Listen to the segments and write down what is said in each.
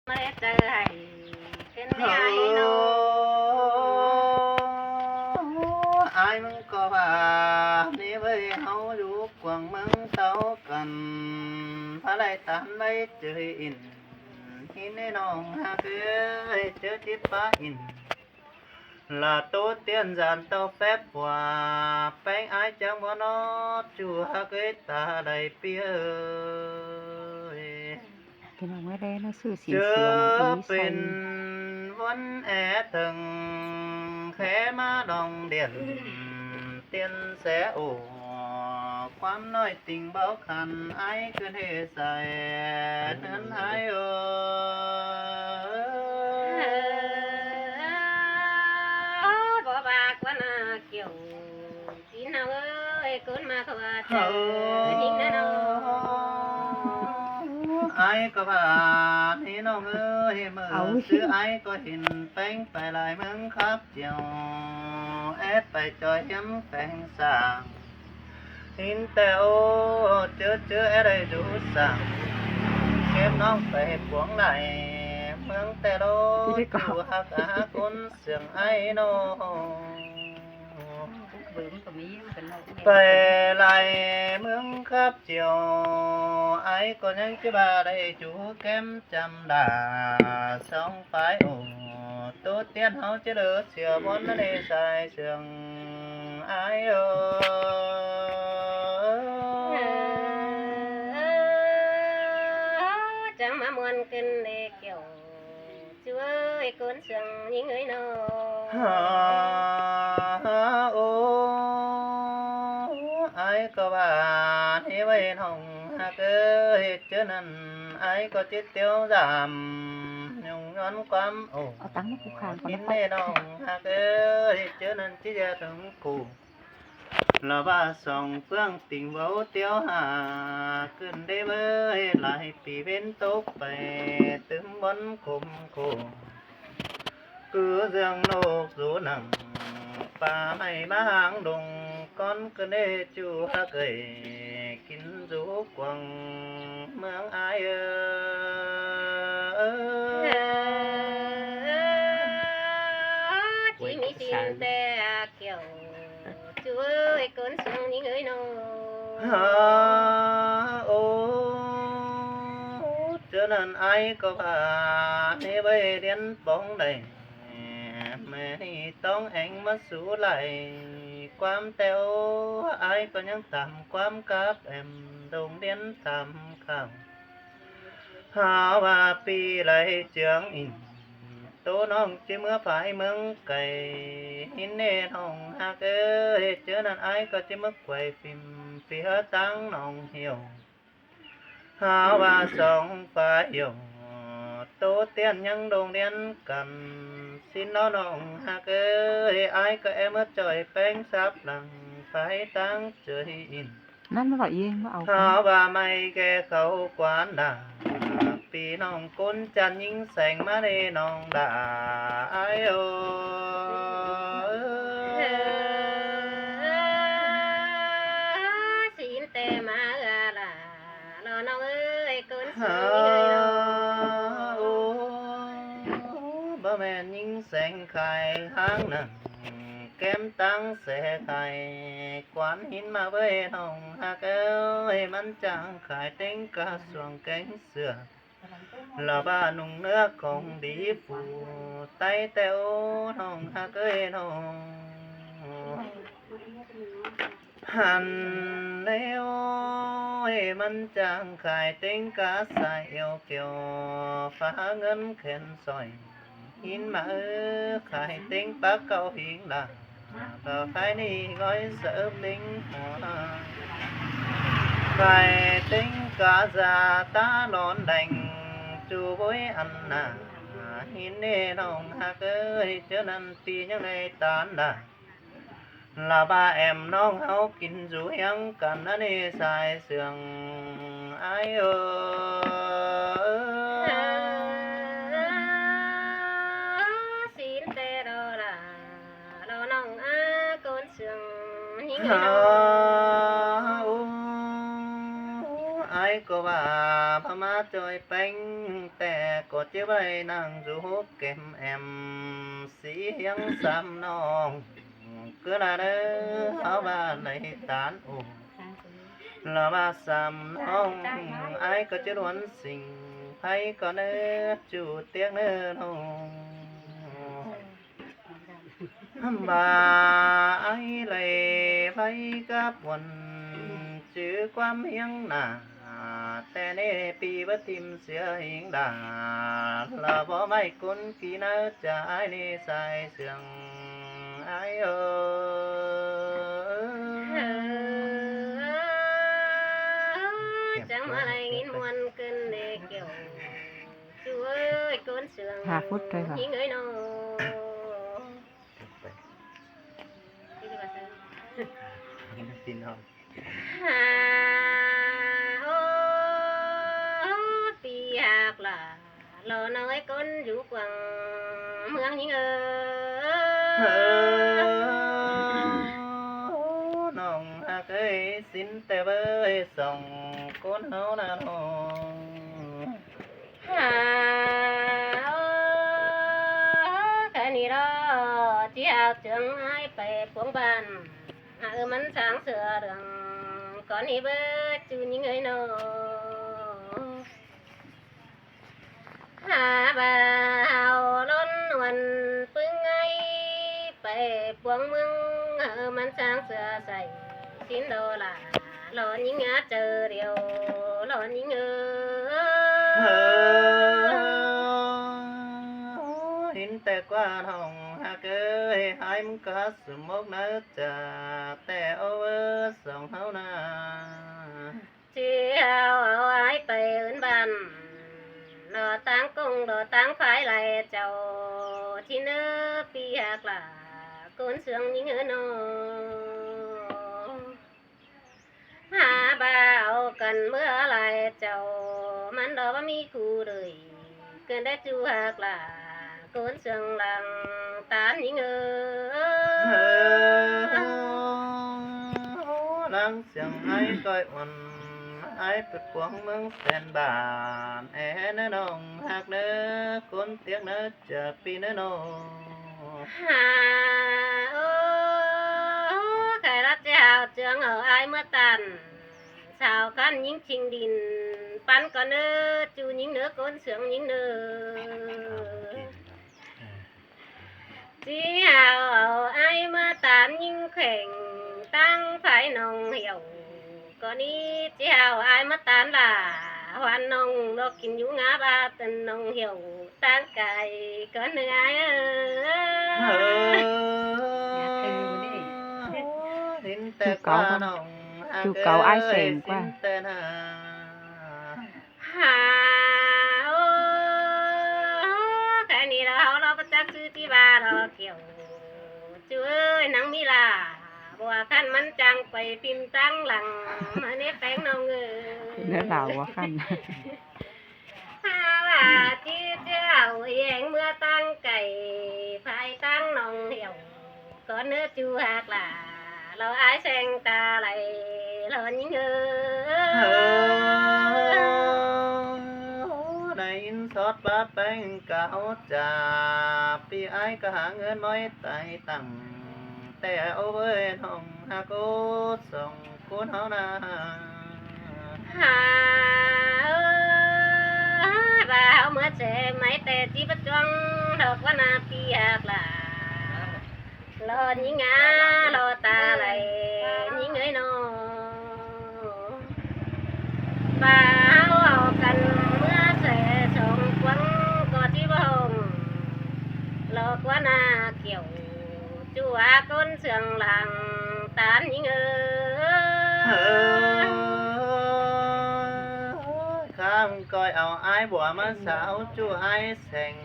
ມາແລໃຈໃຫ້ເປັນແມ່ອ້າຍນ້ອງ. ອ້າຍມຶງກໍວ່ານີ້ເວີຍ ເຮົາຢູ່ກວາງເມືອງເຕົ້າກັນ ພາໄລຕານໄວ້ເຈີອິນ ທີ່ແນ່ນ້ອງຮັກເອີຍ ເຈີຈິດປາອິນ ລາໂຕຕຽນຈານເຕົ້າແຟບກວ່າ ແປ້ງອ້າຍຈັ່ງບໍ່ນອດ ຈູຮັກເອີຍຕາໄດປຽເອີຍ. ພີ່ນ້ອງເອີຍເດ້ເນາະ ຊື່ສຽງເສືອເນາະ ເປັນວັນແອເຖິງ ແຄ່ມາດອງດຽນ ຕຽນແສໂອ ຄວາມນ້ອຍຕິງເບົາຂັນ ອ້າຍຄືເທໃສເຮືອນອ້າຍເອີຍ. ບໍ່ບາກວ່າໜ້າກ່ຽວ ຊິນເຮົາເອີຍ ກົນມາຂະວ່າເຈົ້າຍິງນະນ້ອງ. ອ້າຍກໍວ່ານີ້ນ້ອງເອີຍ ເມື່ອຊື່ອ້າຍກໍເຫັນແປ້ງໄປຫຼາຍເມືອງຄັບຈຽວ ແອດໄປຈອຍຮຽມແຂວງຊາງ ເຫັນແຕ່ໂອ ເຈີເຈີແອດໄດ້ດູສາງ ເກັບນ້ອງໄປປວງຫຼາຍເມືອງແຕ່ໂລ ຈູຮັກອາຄົນເຊື່ອງອ້າຍນ້ອງ. ໄປຫຼາຍເມືອງຄັບຈຽວ ອ້າຍກໍຍັງຈະວ່າໄດ້ຈູແກ້ມຈຳດາສອງປາຍໂອ ໂຕຕຽນເຮົາຈະເລີເຊື່ອບ່ອນນະເນສາຍເຊື່ອງອ້າຍເອີຍ. ຈັ່ງມາມ່ວນກັນເດກ່ຽວ ຈູເອີຍ ກົນເຊື່ອງຍິງເອີຍນ້ອງ. ໂອ ອ້າຍກໍວ່ານີ້ເວີຍນ້ອງຮັກເອີຍ ເຈີນັ້ນອ້າຍກໍຈິດຕຽວຢາມ ຍົງຍ້ອນຄວາມໂອ ເອົາຕັງມາຄູ່ຂ້າງກ່ອນ ກິນແນ່ນ້ອງຮັກເອີຍ ເຈີນັ້ນຈິດຢາເຖິງຄູ່ ລະວ່າສອງເຟືອງຕິ່ງເວົ້າຕຽວຫາ ຂຶ້ນໄດ້ເວີຍ ຫຼາຍປີເວັ້ນຕົກໄປ ຕື່ມບ່ອນຄົມໂຄ ຄືເລື່ອງໂລກໂສໜັງ ປ່າໄມ້ມາຫາງດົງ ກ່ອນຂຶ້ນເດຈູຮັກເອີຍ ກິນຢູ່ກວາງເມືອງອ້າຍເອີຍ. ໂອ້ຍ ຊິມີຊິນແຕ່ກ່ຽວ ຈູເອີຍ ກົນເຊື່ອງຍິງເອີຍນ້ອງ. ໂອ ເທື່ອນັ້ນອ້າຍກໍວ່າ ໃນໄວລຽນປອງໄດ້ ແມ່ນີ້ຕ້ອງແອງມາສູ່ໄຫຼ ຄວາມແຕ່ວ ອ້າຍກໍຍັງຕາມຄວາມກັບແອມ ໂຮງລຽນຕາມຂ້າວ ຫາວ່າປີໄຫຼເຈືອງອິນ ໂຕນ້ອງຈິເມືອພາຍເມືອງໄກ ຫິນເນນ້ອງຮັກເອີຍ ເທື່ອນັ້ນອ້າຍກໍຈິເມືອໄກວຝິ່ນ ເພຍຕາງໜອງຫ່ຽວ ຫາວ່າສອງຝາຫ່ຽວ ໂຕຕຽນຍັງໂຮງລຽນກັນ ຊິນເນາະນ້ອງຮັກເອີຍ ອ້າຍກໍແອເມືອຈ່ອຍແປ້ງສັບຫຼັງ ພາຍຕາງເຈີຍອິນ ນັ້ນບໍ່ເອົາ ຫາວ່າໄມ້ແກ່ເຂົາກວານດາ ພີ່ນ້ອງກົນຈັນຍິງແສງມາເນນ້ອງດາ ອ້າຍໂອ ຊິນແຕ່ມາເອື້ອລາ ລອນ້ອງເອີຍ ກົນສູງຍິງເອີຍນ້ອງ ໂອ ບໍ່ແມ່ນຍິງແສງຂາຍທາງນັ້ນ ແກ້ມຕັງແສຂາຍ ກວານຫີນມາເວີຍນ້ອງຮັກເອີຍ ມັນຈ້າງຂາຍເຕັງກະສວງແກງເສືອ ລະບ້ານຸ່ງເນື້ອຂອງດີປູໄຕແຕ່ໂອ ນ້ອງຮັກເອີຍນ້ອງ ຫັ້ນແລ້ວ ມັນຈ້າງຂາຍເຕັງກະສາຍອຽວກ່ຽວ ຝາເງິນແຂນສ້ອຍ ຫີນມາເອີ ຂາຍເຕັງປາເກົ້າຫິງລາ ກໍຂາຍນີ້ກ້ອຍເສີບເຕັງຫົວ ຂາຍເຕັງກະສາຕາຫຼອນແດງ ຈູໂບຍອັນໜາ ຫີນເນນ້ອງຮັກເອີຍ ເທື່ອນັ້ນປີຍັງໄດ້ຕານດາ ລະບາແອມນ້ອງເຮົາກິນຢູ່ຮຽງກັນ ອັນນີ້ສາຍເຊື່ອງອ້າຍເອີຍ ສີນແຕ່ລໍລາ ລໍນ້ອງອາ ໂກນເຊື່ອງຍິງເອີຍນ້ອງ ໂອ ອ້າຍກໍວ່າພະມາຈ່ອຍແປ້ງແຕ່ ກໍເຈັບໄວ້ນັ່ງຢູ່ຫົກແກ້ມແອມ ສີຫຽງສາມນ້ອງ ຄືລະເດີ ເຮົາວ່າໄດ້ຕານໂອ ລະວ່າສາມນ້ອງ ອ້າຍກໍຈະລວນສິ່ງ ໃຜກໍເນີ ຈູຕຽກເນີນ້ອງ ບາອ້າຍໄຫຼໄປກັບວັນ ຈື່ຄວາມຫຽງໜ້າ ແຕ່ເນປີບໍ່ຖິ້ມເສຍຫິງດາ ລະບໍ່ໄມ້ກົນກີນາຈາຍເນສາຍເຊື່ອງ ອ້າຍເອີ. ຈັ່ງມາໄດ້ຍິນມ່ວນເກີນແດ່ແກ້ວ ຈູເອີຍ ໂກນເຊື່ອງ ຫ້າຟຸດໄດ້ຫວາ ຍິງເອີຍນ້ອງ ພີ່ນ້ອງ ຫາ ໂອ ປີຮັກຫຼ້າ ລໍນ້ອຍຄົນຢູ່ກວາງເມືອງຍິງເອີຍ ເອີ ນ້ອງຮັກເອີຍ ສິ້ນແຕ່ເວີຍ ສອງຄົນເຮົານະນ້ອງ ຫາ ໂອ ກະນີ້ລໍ ຊິເອົາເຈີງອ້າຍໄປປວງບ້ານ ຫາ ເອີ ມັນຊ່າງເຊື່ອເລື່ອງ ກ່ອນນີ້ເບີດຈູຍິງເອີຍນ້ອງ ຫາ ບ່າວລ້ນນວນປຶງໄອ ໄປປວງເມືອງ ເອີ ມັນຊ່າງເຊື່ອໃສ ສິນໂດລາ ລໍຍິງຫາເຈີດຽວ ລໍຍິງເອີຍ ເອີ ເຫັນແຕ່ກວ່ານ້ອງຮັກເອີຍ ອ້າຍມັນກະສະໝົກນະຈາ ແຕ່ໂອເວີສອງເຮົານາ ຊິເອົາອ້າຍໄປເອີ້ນບ້ານ ລໍຕາງກົງ ລໍຕາງພາຍໄລ່ເຈົ້າ ທີ່ເນີປີຮັກຫຼ້າ ໂກນເຊື່ອງຍິງເອີຍນ້ອງ ຫາ ບ່າວກັນເມື່ອຫຼາຍເຈົ້າ ມັນດອກບໍ່ມີຄູ່ເລີຍ ເກີນໄດ້ຈູຮັກຫຼ້າ ໂກນເຊື່ອງຫຼັງຕານຍິງເອີຍ ເອີ ຫຼັງສຽງອ້າຍກ້ອຍອ່ອນ ອ້າຍໄປປວງເມືອງແສນບານ ແອນເອີຍນ້ອງຮັກເດີ ຄົນຕຽກເນີ ຈະປີເນີນ້ອງ ຫາ ໂອ ໃຜລັດຈະຫາວເຈືອງເອົາອ້າຍເມືອຕານ ສາວຄັນຍິງຊິງດິນ ປັນກ່ອນເນີ ຈູຍິງເນີ ໂກນເຊື່ອງຍິງເນີ ຊິຫາວເອົາອ້າຍເມືອຕານຍິງແຂວງ ຕັ້ງພາຍໜອງຫ່ຽວ ກໍນີ້ຊິຫາວອ້າຍມາຕານຫຼ້າ ຫວານນ້ອງດອກກິນຢູ່ງາບາດ ໜອງຫ່ຽວ ຕາງໄກກ່ອນເດີອ້າຍເອີຍ ເອີ ເຫັນແຕ່ກວ່ານ້ອງ ຈູເກົາອ້າຍແສງກວ່າ ຫາ ໂອ ແຄ່ນີ້ລະ ເຮົາລະບໍ່ຈັກຊື່ທີ່ວ່າລະກ່ຽວ ຈູເອີຍ ນາງມີລາ ບໍ່ວ່າຄັນມັນຈັ່ງໄປປິ່ນຕາງຫຼັງ ມາເນແປງນ້ອງເອີຍ ເນື້ອລາວບໍ່ຄັນ ຫາວ່າຈິດເຈົ້າແຍງເມືອຕາງໄກ ພາຍຕາງໜອງຫ່ຽວ ກ່ອນເນີຈູຮັກຫຼ້າ ລະອ້າຍແສງຕາໄຫຼ ລະຍິງເອີຍ ເອີ ໄດ້ຍິນຊອດປາດແປ້ງກ່າວຈາ ປີອ້າຍກໍຫາເງິນນ້ອຍໄຕຕັ້ງ ແຕ່ໂອເວີຍນ້ອງຮັກໂອ ສອງ ຄົນເຮົານາ ຫາ ເອີ ວ່າເຮົາເມືອແຊໄມ້ແຕ່ຈິບຈວງ ດອກວ່ານາປີຮັກຫຼ້າ ລອຍິງອາ ລອຕາໄຫຼຍິງເອີຍນ້ອງ ວ່າເຮົາເອົາກັນເມືອແຊສອງຄວາງ ກໍຈິບໍ່ຮ້ອງ ລອກວ່ານາກ່ຽວ ຈູອາກົນເຊື່ອງຫຼັງຕານຍິງເອີຍ ເອີ ຂ້າມກ້ອຍເອົາອ້າຍບົວມາສາວ ຈູອ້າຍແສງ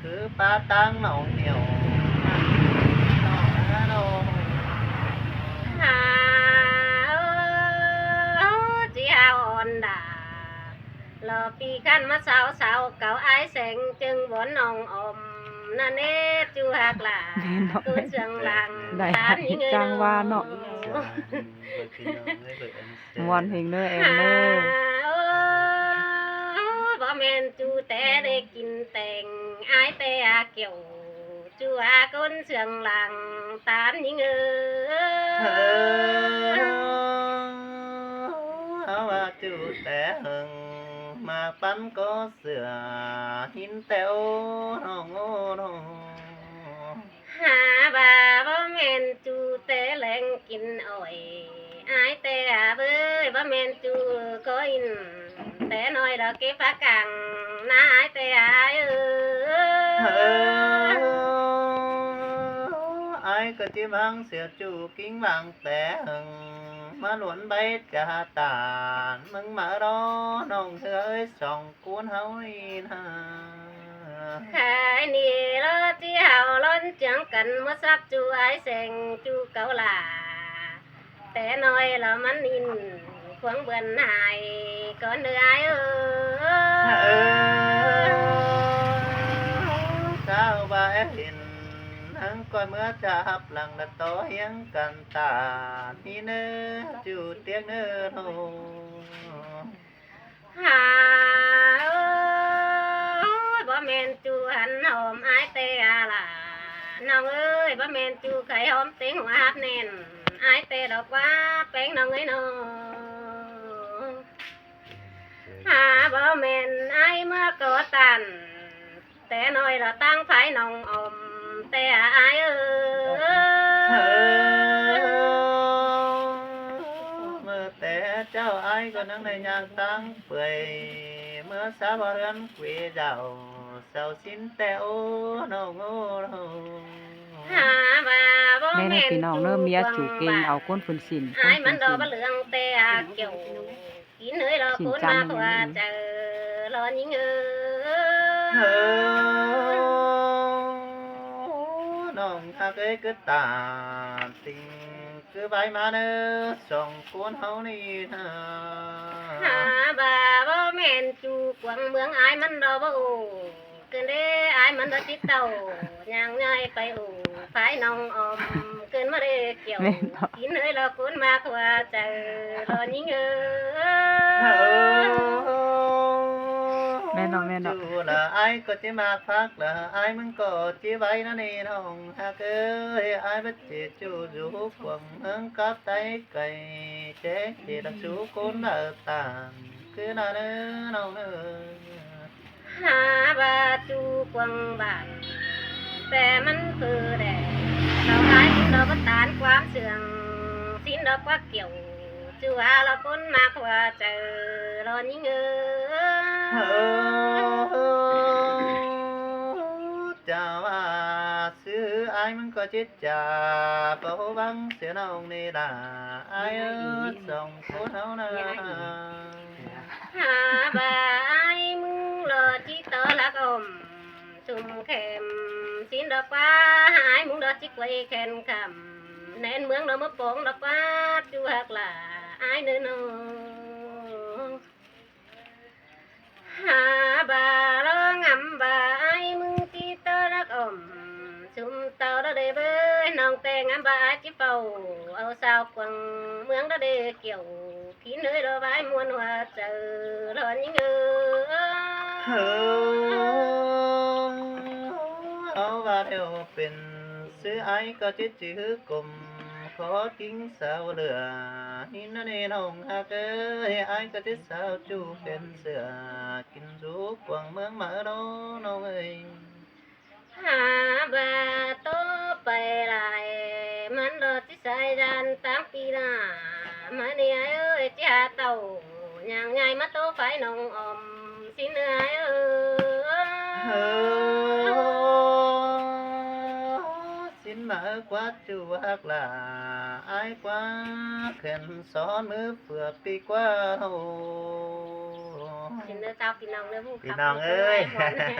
ຄືປາຕາງໜອງຫ່ຽວ ຫາ ເອີ ຈິຫາວອ່ອນດາ ລໍປີຄັນມາສາວສາວເກົ່າ ອ້າຍແສງຈຶ່ງບໍ່ນ້ອງອອມ ນະເນ ຈູຮັກຫຼ້າ ແມ່ນເນາະ ໂກນເຊື່ອງຫຼັງ ໄດ້ ຕານຍິງເອີຍ ຈັ່ງວ່າເນາະ ເອີ ພີ່ນ້ອງເອີຍ ເບິ່ງອັນ ມ່ວນເພງເດີແອນເດີ ຫາ ໂອ ບໍ່ ແມ່ນຈູແຕ່ໄດ້ກິນແຕ່ງ ອາຍແຕ່ອາແກ້ວ ຈູອາຄົນເຊື່ອງຫຼັງຕາມຍິງເອີຍ. ເຮົາວ່າຈູແຕ່ເຫິງ ມາປັນກໍເຊື່ອ ຍິນແຕ່ໂອ້ນ້ອງໂອ້ນ້ອງ. ຫາວ່າບໍ່ແມ່ນຈູແຕ່ແລງກິນອ້ອຍ ອາຍແຕ່ອາເອີຍ ບໍ່ແມ່ນຈູກໍອິນ ແຕ່ນ້ອຍດອກເກັບຜັກກັງນາ ອາຍແຕ່ອາເອີຍ. ເອີ ອາຍກໍຈິບຫາງເສື້ອຈູກິງຫວ່າງແຕ່ເຫິງ ມາຫຼວນໃບຈາຕານ ມຶງມາລໍນ້ອງເທື່ອເອີຍ ສອງ ກູນເຮົານີ້ນາ ຂາຍນີ້ລໍຈິເຮົາລ້ອນຈຽງກັນ ໝົດຊັບຈູອາຍແສງຈູເກົາຫຼ້າ ແຕ່ນ້ອຍລະມັນນິນ ຄວາງເບືອນຫາຍກ່ອນເດີອາຍເອີຍ. ເອີ ສາວວ່າແອບເຫັນ ທັງກ່ອຍເມື່ອຈາບຫຼັງ ລະຕໍ່ຮຽງກັນຕາ ນີ້ເນີຈູຕຽກເນີໂທ. ຫາ ເອີຍ ບໍ່ແມ່ນຈູຫັນຫອມອາຍແຕ່ອາຫຼ້າ ນ້ອງເອີຍ ບໍ່ແມ່ນຈູໄຂ່ຫອມເຕັງຫົວຮັບແໜ້ນ ອາຍແຕ່ດອກວ່າແປ້ງນ້ອງເອີຍນ້ອງ. ຫາ ບໍ່ແມ່ນອາຍເມືອກໍຕັນ ແຕ່ນ້ອຍລະຕັ້ງພາຍນ້ອງອອມ ແຕ່ອາຍເອີຍ. ເມື່ອແຕ່ເຈົ້າອາຍກໍນັ່ງໄດ້ຍ່າງຕັ້ງເປື່ອຍ ເມື່ອສາວເຮືອນເກວເຈົ້າ ເຈົ້າສິນແຕ່ໂອ້ນ້ອງໂອ້. ຫາວ່າບໍ່ແມ່ນ ພີ່ນ້ອງເດີ ເມຍຈູເກັ່ງເອົາຄົນຟື້ນສິນ ອາຍມັນດອກບໍ່ເຫຼືອງແຕ່ອາແກ້ວ ກິນເຮີຍລໍຄົນມາກວ່າເຈີລໍຍິງເອີຍ. ເອີ ນ້ອງຮັກເອີຍ ຄືຕາຕິງ ຄືໄວມາເນີ ສອງຄົນເຮົານີ້ນາ. ຫາວ່າບໍ່ແມ່ນຈູກວາງເມືອງ ອາຍມັນດອກບໍ່ໂອ ເກີນເດ້ ອາຍມັນດອກຕິດເຕົ້າ ຍ່າງຍ້າຍໄປໂອ ພາຍນ້ອງອອມ ເກີນມາເດ້ແກ້ວ ກິນເຮີຍລໍຄົນມາກວ່າເຈີລໍຍິງເອີຍ. ແມ່ນເນາະ ແມ່ນເນາະ ຈູລະອາຍກໍຈິມາກພັກລະ ອາຍມຶງກໍຈິໄວນະນີ້ນ້ອງຮັກເອີຍ. ອາຍບັດຈິຈູຢູ່ກວາງເມືອງກັບໄຕໄກ ແຈ້ງຈິລະຊູຄົນເດີຕາມ ຄືນາເນີນ້ອງເນີ. ຫາວ່າຈູກວາງບ້ານ ແຕ່ມັນຄືແດດ ເຂົາອາຍກິນດອກກະຕານຄວາມເຊື່ອງ ສິນດອກກວາກກ່ຽວ ຈູຫາລະຄົນມາກວ່າເຈີລໍຍິງເອີຍ. ເຈົ້າວ່າຊື່ອາຍມຶງກໍຈິດຈາ ເຝົ້າຫວັງເສຍນ້ອງນີ້ລະ ອາຍເອີຍ ສອງຄົນເຮົານາ. ຫາວ່າອາຍມຶງລໍຈິຕໍ່ລັກອອມ ຊຸມແຄມສິນດອກກວ່າ ອາຍມຶງດອກຈິກວຍແຂນຄຳ ແໜ້ນເມືອງດອກມະປອງດອກກວ່າ ຈູຮັກຫຼ້າອາຍເນີນ້ອງ. ຫາບ່າລອງອຳບ່າອາຍມຶງຕິຕໍ່ລັກອອມ ຊຸມເຕົ້າດອກເດເບີຍ ນ້ອງແຕ່ງອຳບ່າອາຍຈິເຝົ້າ ເອົາສາວກວາງເມືອງດອກເດກ່ຽວ ກິນເອີຍດອກວາຍມ່ວນຫົວໃຈ ລອນຍິງເອີຍ. ເອີ ເອົາວ່າແນວເປັນ ຊື່ອາຍກໍຈິດຈື່ກົມ ຂໍກິງສາວເຫຼືອ ນີ້ນະເນນ້ອງຮັກເອີຍ ອາຍກໍຈິດສາວຈູເປັນເສື້ອ ກິນຊູກວາງເມືອງມາເດີນ້ອງເອີຍ. ຫາບ່າໂຕໄປຫຼາຍ ມັນດອກຊິສາຍຢ້ານຕາມປີໜ້າ ມານີ້ອາຍເອີຍ ຊິຫາເຕົ້າ ຍ່າງຍ້າຍມາໂຕໄຟນ້ອງອອມ ຊິເໜືອອາຍເອີຍ. ເອີ ສິນມາເອີຍ ກວາດຈູຮັກຫຼ້າ ອາຍກວາດແຂນສອນມືເຟືອກປີກວ່າໂທ. ສິນເດີເຈົ້າ ພີ່ນ້ອງເດີ ຜູ້ ພີ່ນ້ອງເອີຍ ຄຳ